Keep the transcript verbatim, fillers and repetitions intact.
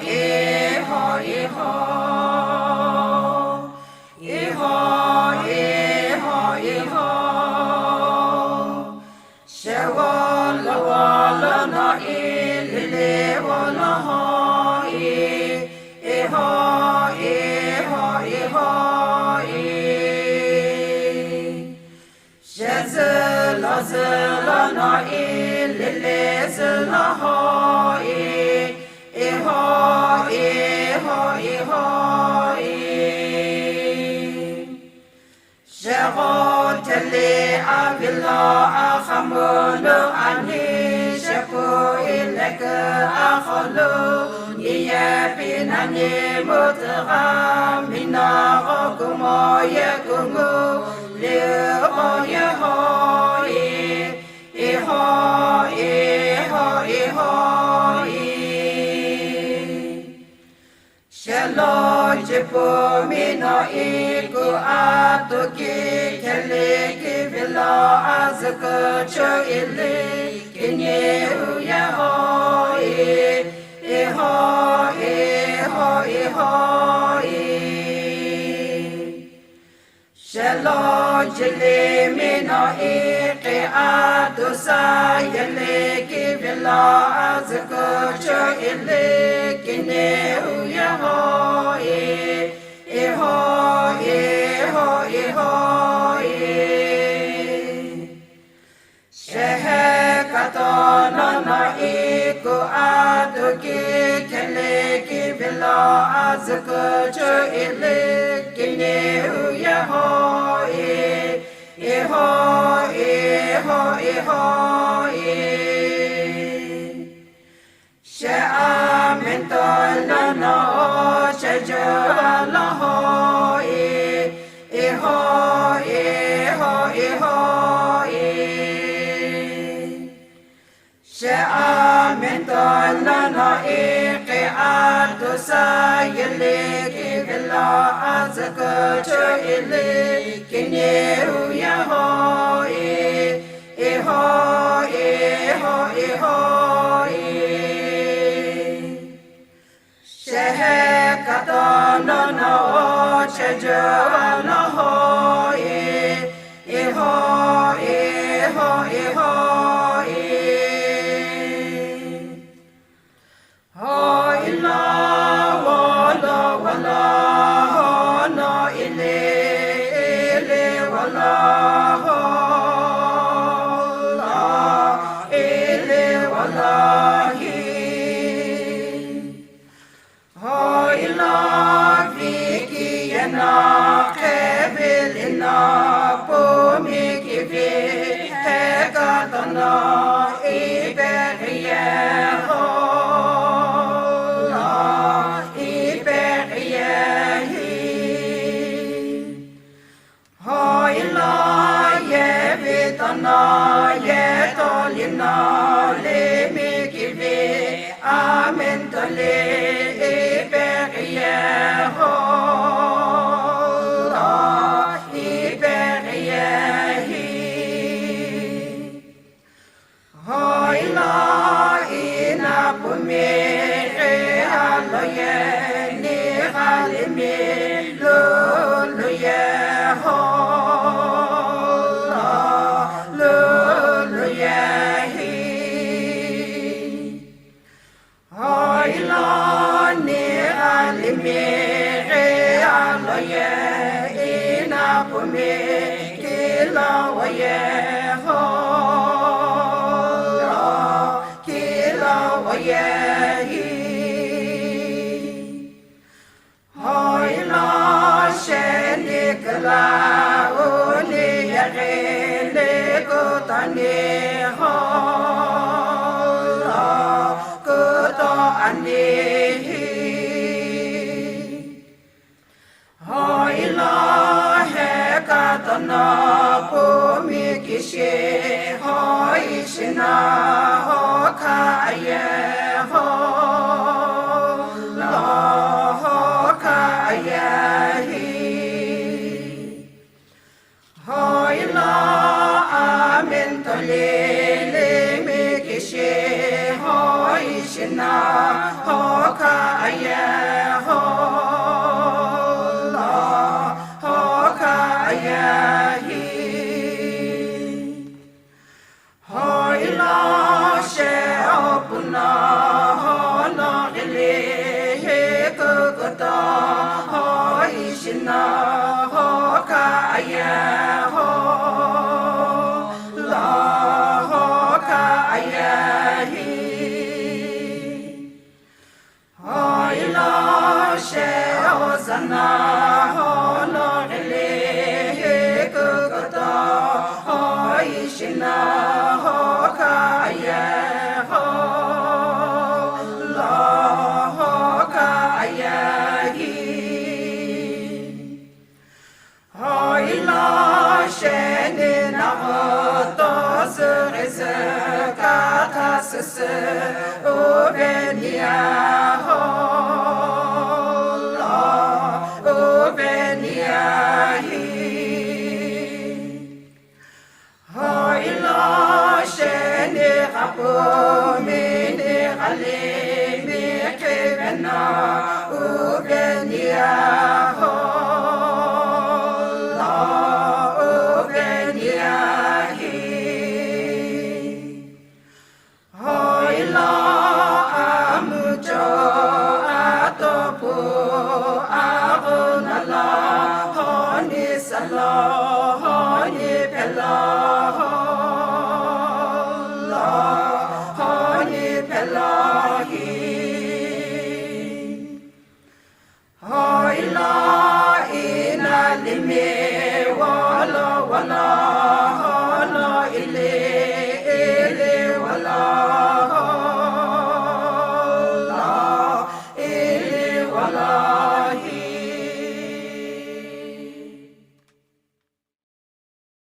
Iho, iho, iho, iho, iho. Shewo lowo lono i lili wo lo ho i. Iho, iho, iho, i. Shezülo zülo no i lili zülo ho i, iho, iho, iho, i. Shegho theli avilo aghamlu ani, shepu ilekü agholu, niye pinani mutugha, minagho kumo ye kungu, Liu o yeho i, iho, iho, iho i. Shelo chipu mino iku atu ki kheli ki vilo azuku chu ili kini u yeho i, iho, iho, iho i. Shelo chili mino iqi atu sa yeli ki vilo azuku chu ili kini u yeho i, iho, iho, iho i. Shehe katono no iku atu ki kheli ki vilo azuku chu ili kini u yeho i, iho, iho, iho i. She amento lono o che jua lo ho i, iho, iho, iho i. She amento lono iqi atu sa yeli ki vilo azuku chu ili kini u yeho i, iho, iho, iho i. Shehe katono no o che jua lo ho i, iho, iho, iho i. Ho ilo wo lo wo lo ho no ili, ili wo lo ho lo, ili wo lo hi. Ho ilo viki yeno qhevi lino pumi kivi hekatono ipeghi yeho lo, ipeghi yehi. Ho ilo ye vitono ye tolino limi kivi amento li ipeghi yeho lo, ipeghi yehi. Ho ilo ina pumi ghi alo ye ni ghalimi lulu yeho lo, lulu yehi. Ho ilo ni ghalimi ghi alo ye ina pumi kilo wo yeho lo, kilo wo yehi. Ho ilo sheni kila uni yeghi li kuto ani ho lo, kuto ani hi. Ho ilo hekatono pumi kishi ho ishina ho kha aye ho lo, ho kha aye hi. Ho ilo amento li limi kishi ho ishina ho kha Aye ho, lo ho kha aye hi. Hoi lo she o puna ho no gili hi kukuto ho ishina ho kha aye ho, lo ho kha aye hi. Hoi lo she o zana ho no gili hi kukuto ho ishina ho kha aye ho, lo ho kha aye hi. Hoi lo she ni na ho to zü ghi zü ka tha sü sü u venia ho, lo u venia hi. Hoi lo she ni gha pu mi ni gha li mi khi vena u venia ho, lo u venia hi. Hoi lo amucho atopu aghunalo honi salo honi pelo ho, lo honi pelo hi.